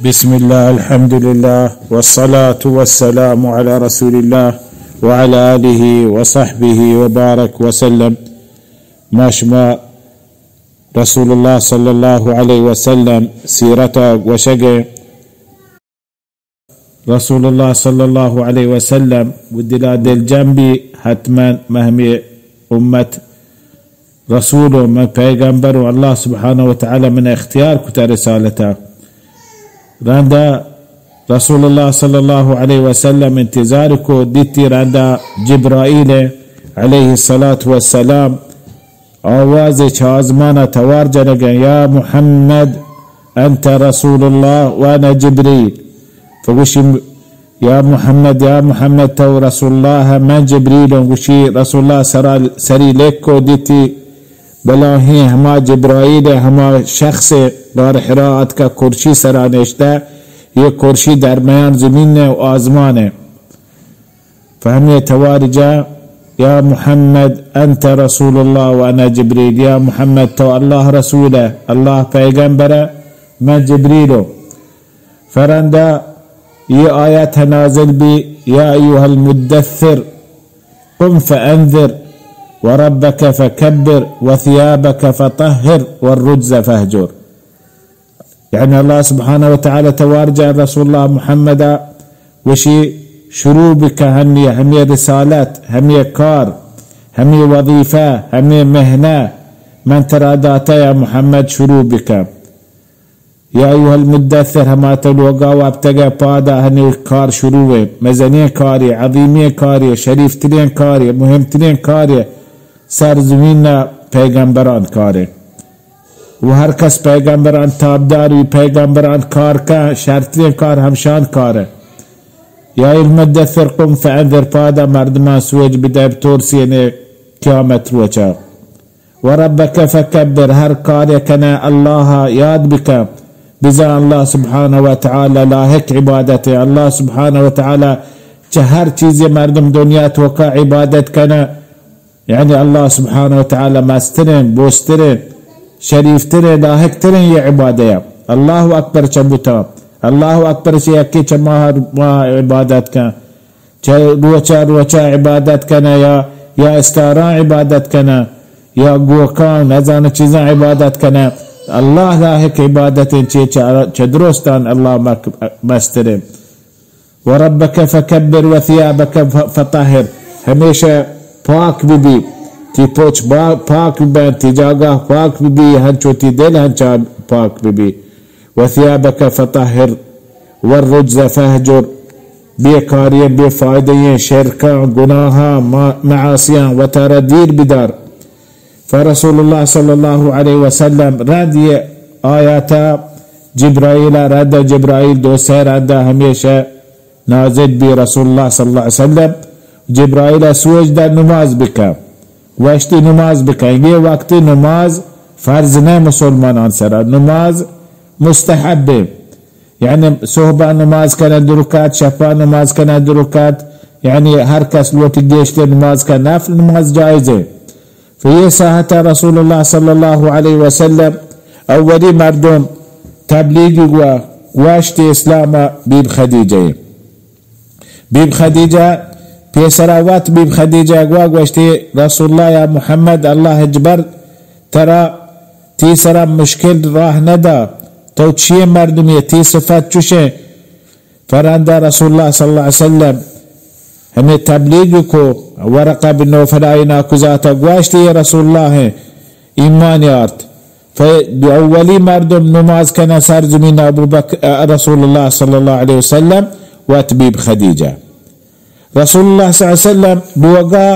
بسم الله، الحمد لله، والصلاة والسلام على رسول الله وعلى آله وصحبه وبارك وسلم. ما شما رسول الله صلى الله عليه وسلم سیرتا گوشگے. رسول الله صلى الله عليه وسلم و دلا دل جنبی، حتماً مهمی امت رسول و من پیغمبر و الله سبحانه وتعالى من اختیار کتا رسالتا. رندا رسول الله صلى الله عليه وسلم انتظار کو، دیتی رندا جبرائیل عليه الصلاة والسلام آواز چہ آزمان توار جنگا، یا محمد انت رسول الله وانا جبريل. فگوشی، یا محمد، یا محمد، تو رسول الله، من جبريل. گوشی رسول الله سرا، سری لک کو، دیتی بلاہیں ہما جبرائیل، ہما شخص غار حرا اتکا کرسی سرا نشتہ، یہ کرسی درمیان زمین و آزمان. فهمے توار جا، یا محمد انت رسول الله وانا جبريل، یا محمد تو الله رسول، الله پیغمبر، من جبريل. فرندا یہ آیت نازل بی، یا ایها المدثر قم فانذر وربك فكبر وثيابك فطهر والرجز فاهجر. یعنی الله سبحانه وتعالى توار جا رسول الله محمد وشی شروع بکن ہنی ہمی رسالت، ہمی کار، ہمی وظیفہ، ہمی مہنہ من ترا داتا یا محمد شروع بکن. یا ایها المدثر، ہما تو لوگا وپتگے پادا ہنی کار شروع ہے، مزنیں کاری، عظیمیں کاری، شریف ترین کاری، مهم ترین کاری، سر زمین پیغمبران کاری. و ہر کس پیغمبران تابدار وی، پیغمبران کار کن، شرترین کار ہمشان کار. یا المدثر قم فانذر، پادا مردمان سوج بدے بترسینے قیامت روچا. وربك فكبر، ہر کار کنے الله یاد بکن، بزان الله سبحانه وتعالى لایق عبادت، الله سبحانه وتعالى چہ ہر چیزے مردم دنیا توکا عبادت کنے، یعنی الله سبحانه وتعالى مسترین، بوسترین، شریفترین، لایقترین یہ عبادت. الله اکبر چہ بوتا، الله اکبر چہ یکی چہ ماہ، ماہ عبادت کن، چہ روچا روچا عبادت کنے یا، یا استاران عبادت کنے یا گوکان نزان چیزان عبادت کنے. الله لایق عبادت چہ، چہ، چہ درستان الله مک-، مسترین. وربك فكبر وثيابك ف-، فطهر، ہمیشہ پاک ببی، تی پوچ با-، پاک ببن، تی جاگہ پاک ببی، ہنچو تی دل ہنچا پاک ببی. وثيابك فطهر والرجز فاهجر، بے کاریاں، بے فائدہ ایں شرکاں، گناہاں، ما-، معاصیاں وتارا دیر بدار. فرسول الله صلى الله عليه وسلم رد یہ آیاتا جبرائیل رد، جبرائیل دو سے رد ہمیشہ نازل بی رسول الله صلى الله عليه وسلم. جبرائیل سوج دا نماز بکن، وشتی نماز بکن. یہ وقت نماز فرض نہ مسلمانان سرا، نماز مستحب. یعنی صحبا نماز کنے دو رکعت، شپا نماز کنے دو رکعت، یعنی ہر کس لوٹی گیشتر نماز کنے، نفل نماز جائز ہے. فی یہ ساعتا رسول الله صلى الله عليه وسلم اولی مردم تبلیغی گوا گوشت اسلام بیب خدیجہ. بیب خدیجہ پیسرا وت بیب خدیجہ گوا گوشتی، رسول الله یا محمد، الله اکبر، ترا تی سرا مشکل راہ ندا، تو چیے مردمی، تی صفت چوشیں؟ فراندا رسول الله صلى الله عليه وسلم ہمیں تبلیغ کو، ورقہ بن نوفل آئی ناکوزاتا گواشتی، یہ رسول الله ہیں، ایمان یارت. فدو اولی مردم نماز کنا سر زمین ابو بکر، رسول الله صلى الله عليه وسلم وت بیب خدیجہ. رسول الله صلى الله عليه وسلم لوگا،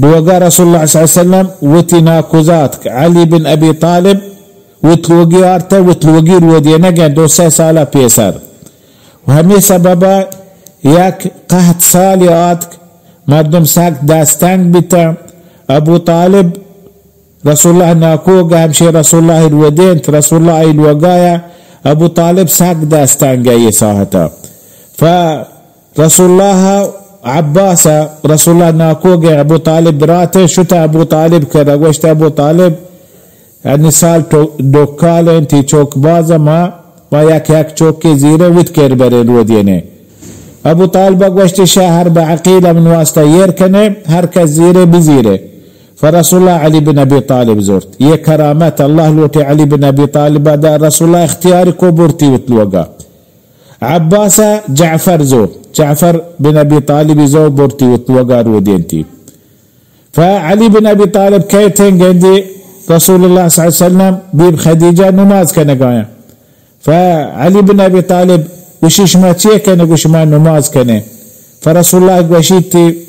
لوگا رسول الله صلى الله عليه وسلم وتی ناکوزاتک علی بن ابی طالب وت لوگی آرتہ، وت لوگی رودینگیں دو سہ سالا پیسر. و ہمیں سببا یک قحط سالی آتک، مردم سک دستنگ بیتہ. ابو طالب رسول الله ناکوگ ہمشی رسول الله رودینت، رسول الله ای لوگایا، ابو طالب سک دستنگ یہ ساعتا. فرسول الله عباس، رسول الله ناکوگ ابو طالب برات شت ابو طالب کرا گوشت، ابو طالب، یعنی سال ٹو-، ڈوکال انت، تی چوک باز ما ما یک یک چوکے زیریں، وت کر بریں رودینیں۔ ابو طالب گوشتی، شہ ہر بہ عقیل من واسطہ ایر کنے، ہر کس زیرے بزیرے۔ فرسول اللہ علی بن ابی طالب زورت۔ یہ کرامت اللہ لوٹے علی بن ابی طالب دا، رسول اللہ اختیار کو برتی وت لوگا۔ عباس جعفر زو، جعفر بن ابی طالب زو برتی وت لوگا رودینتی۔ فعلی بن ابی طالب کئیت گندی رسول اللہ صلی اللہ علیہ وسلم بیب خدیجہ نماز کنگایا۔ فعلی بن ابی طالب گوشی، شما چی کنے؟ گوشی، ما نماز کنے۔ فرسول اللہ گوشیتی،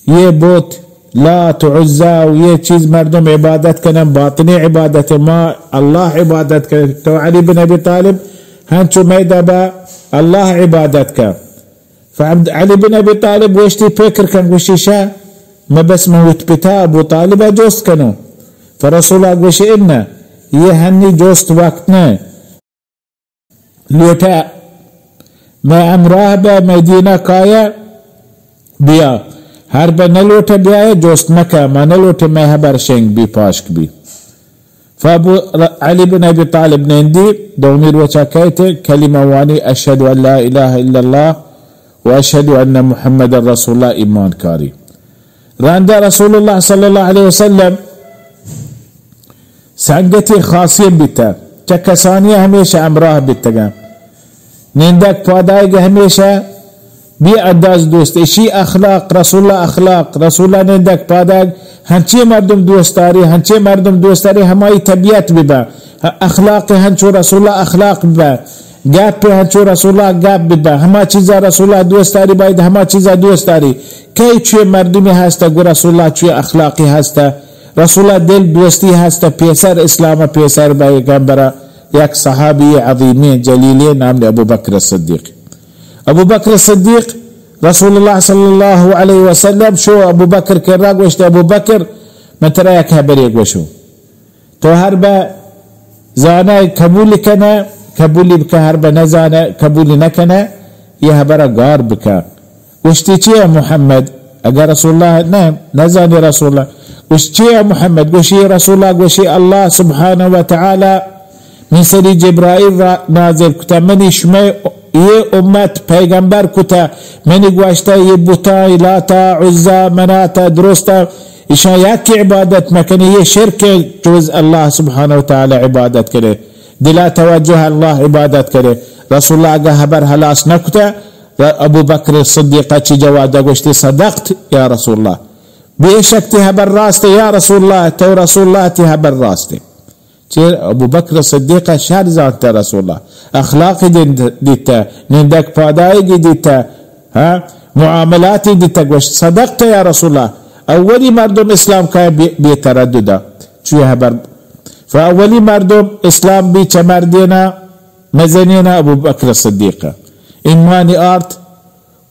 یہ بت لات و عزا و یہ چیز مردم عبادت کنن، باطنی عبادت، ما اللہ عبادت کنن۔ تو علی بن ابی طالب ہنچو میدہ با اللہ عبادت کا۔ فعبد-، علی بن ابی طالب گوشتی، فکر کن، گوشی، شہ، من بس من وت پتا ابو طالب جست کنو۔ فرسول اللہ گوشی، انہ، یہ ہنی جست وقت نہ۔ لوٹہ مئے ہمراہ بہ، مئے دینا کایہ بیا۔ ہر بہ نہ لوٹہ بیایہ، جست مکہ، ما نہ لوٹہ مئے ہبر شنگ بی، پاشک بی۔ فابو ر-، علی بن ابی طالب نندی، دومی روچا کئیت، کلمہ وانی، اشہد ان لا الہ الا اللہ و اشہد ان محمد رسول اللہ، ایمان کاری۔ رندا رسول اللہ صلی اللہ علیہ وسلم سنگتی خاصیں بیتہ، چہ کسانی ہمیشہ ہمراہ بیتگاں۔ نندگ پادائگ ہمیشہ بے انداز دوست۔ اشی اخلاق، رسول اللہ اخلاق، رسول اللہ نندگ پادائگ ہنچیں مردم دوست داری، ہنچیں مردم دوست داری، ہمائی طبیعت ببا۔ اخلاق ہنچو رسول اللہ اخلاق ببا۔ گپ ہنچو رسول اللہ گپ ببا۔ ہما چیزا رسول اللہ دوست داری باید ہما چیزا دوست داری۔ کئی چوئے مردمی ہستہ گو رسول اللہ چوئے اخلاقی ہستہ؟ رسول اللہ دل دوستی ہستہ، پیسر اسلام پیسر با پیغمبر یک صحابی عظیمیں جلیلیں نام ابو بکر صدیق۔ ابو بکر صدیق رسول اللہ صلی اللہ علیہ وسلم شو ابو بکر کرا گوشت، ابو بکر، من ترا یک خبرے گوشوں۔ تو ہر بہ زانہ قبول کنہ، قبولی بکہ، ہر بہ نزانہ قبولی نکنہ، یہ ہبرا گار بکہ۔ گوشتی، چی اے محمد؟ اگہ رسول اللہ نہ، نزانی رسول اللہ۔ گوشت، چی اے محمد؟ گوشی، رسول اللہ گوشی، اللہ سبحانہ و تعالی من سری جبرائیل را نازل کتہ، منی شمئے یہ امت پیغمبر کتہ، منی گوشتہ، یہ بتاں، لاتا، عزا، مناتا، درستا، ایشاں یکی عبادت مکنے، یہ شرک، جز اللہ سبحانہ و تعالی عبادت کرے، دلا توجہ اللہ عبادت کرے۔ رسول اللہ اگہ ہبر ہلاس نکتہ، ابو بکر صدیق چی جواب دا؟ گوشتی، صدقت یا رسول اللہ، بے شک تی ہبر راست یا رسول اللہ، تو رسول اللہ تی ہبر راست۔ چہ ابو بکر صدیق شر زانتہ رسول اللہ، اخلاق دین دیتہ، نندگ پادائگی دیتہ، ہاں، معاملاتی دیتہ، گوشت، صدقت یا رسول اللہ، اولی مردم اسلام کا بے، بے تردد۔ چوی ہبر، فاولی مردم اسلام بی چہ مردینا مزنینا ابو بکر صدیق ایمانی آرت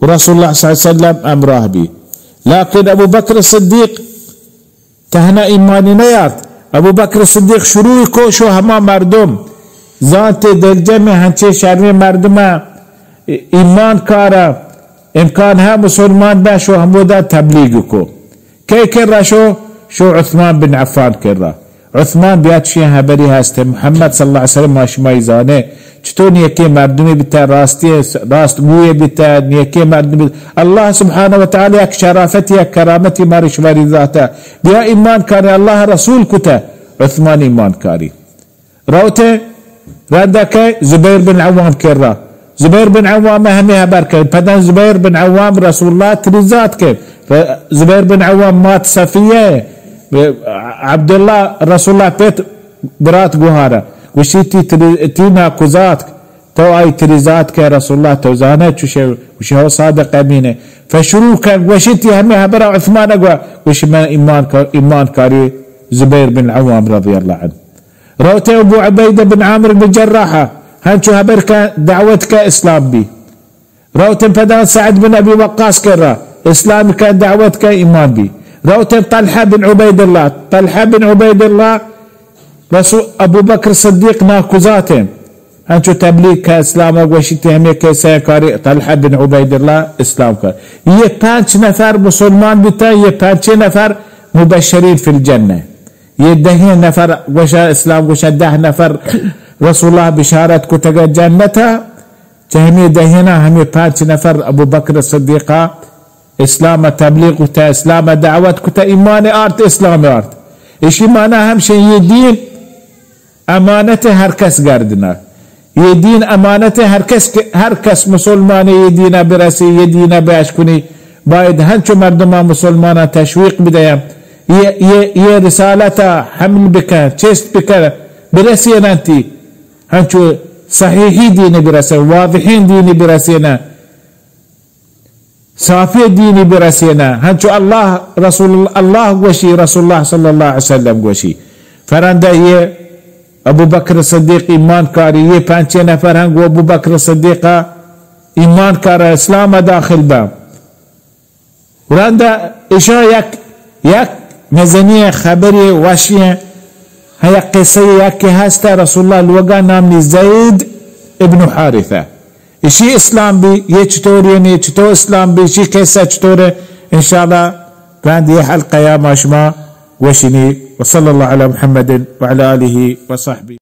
و رسول اللہ صلی اللہ علیہ وسلم ہمراہ بی۔ لیکن ابو بکر صدیق تہنا ایمانی نیارت۔ ابو بکر صدیق شروع کو شو ہما مردم زانت دلجم ہنچے شریں مردم ایمان کارا امکان ہے مسلمان دا شو ہمودا تبلیغ کو۔ کئی کرا شو؟ شو عثمان بن عفان کرا۔ عثمان بیا چی ہبری ہست؟ محمد صلی اللہ علیہ وسلم ما شمائی زانے چطور نیکیں مردمی بیتا، راستی، راست گوئے بیتا، نیکیں مردمی بیتا۔ اللہ سبحانہ و تعالی یک شرافتی، یک کرامتی ماری شماری ذاتا۔ بیا ایمان کاری، اللہ رسول کتا۔ عثمان ایمان کاری۔ روتے رندا کئے؟ زبیر بن عوام کرا۔ زبیر بن عوام ہمے ہبر کئے۔ پدا زبیر بن عوام رسول اللہ تریزات کئے۔ ر-، زبیر بن عوام مات صفیہ، عبداللہ رسول اللہ پت برات گوہارا۔ گوشی تی تری-، تی ناکوزات، تو آئی تریزات کئے رسول اللہ، تو زانے چوشے؟ گوشی ہو صادق امینہ۔ فشروع کئے، گوشی تی ہمے ہبرا عثمان گوا؟ گوشی من ایمان کا-، ایمان کاری زبیر بن عوام رضی اللہ عنہ۔ روت ابو عبیدہ بن عامر بن جراحہ، ہنچو ہبر کا دعوت کا اسلام بی۔ روت پدا سعد بن ابی وقاص کرا، اسلام کا دعوت کا ایمان بی۔ روت طلحہ بن عبید اللہ، طلحہ بن عبید اللہ رسول ابو بکر صدیق ناکوزات ہیں۔ ہنچو تبلیغ کا اسلام گوشیتی ہمیں کیسے کاری طلحہ بن عبید اللہ اسلام کا۔ یہ پانچ نفر مسلمان بیتا، یہ پانچ نفر مبشرین فی الجنہ۔ یہ دہیں نفر گوشا اسلام گوشا، دہ نفر رسول اللہ بشارت کتگ جنت ءَ، چہ ہمے دہینا ہمے پنچ نفر ابو بکر صدیقہ اسلام ءَ تبلیغ کتہ، اسلام ءَ دعوت کتہ، ایمان آرت، اسلام آرت۔ اشی معنی ہمشہ یہ دین امانت ہر کس گردنا۔ یہ دین امانت ہر کس، ہر کس مسلمان یہ دین برسی، یہ دین بشکنی، باید ہنچو مردمان مسلمان تشویق بدیم۔ یہ، یہ، یہ رسالت حمل بکن، چست بکن، برسیننتی۔ ہنچو صحیحی دینی برسے، واضحین دینی برسینا، صافی دینی برسینا۔ ہنچو اللہ رسول، اللہ گوشی، رسول اللہ صلی اللہ علیہ وسلم گوشی۔ فرندہ یہ ابو بکر صدیق ایمان کاری، یہ پنچے نفر ہنگو ابو بکر صدیقہ ایمان کارا اسلام داخل با۔ رندا اشاں یک، یک مزنیں خبرے وشیں، ہاں یک قصہ یکے ہست، رسول اللہ لوگا نام نی زید ابن حارثہ۔ اشی اسلام بی، یہ چطور، یعنی چطور اسلام بی، اشی قصہ چطور ہے؟ انشاءاللہ رند یہ حلقہ یا ما شما وشنی۔ وصلی اللہ علی محمد وعلی آلہ وصحبہ۔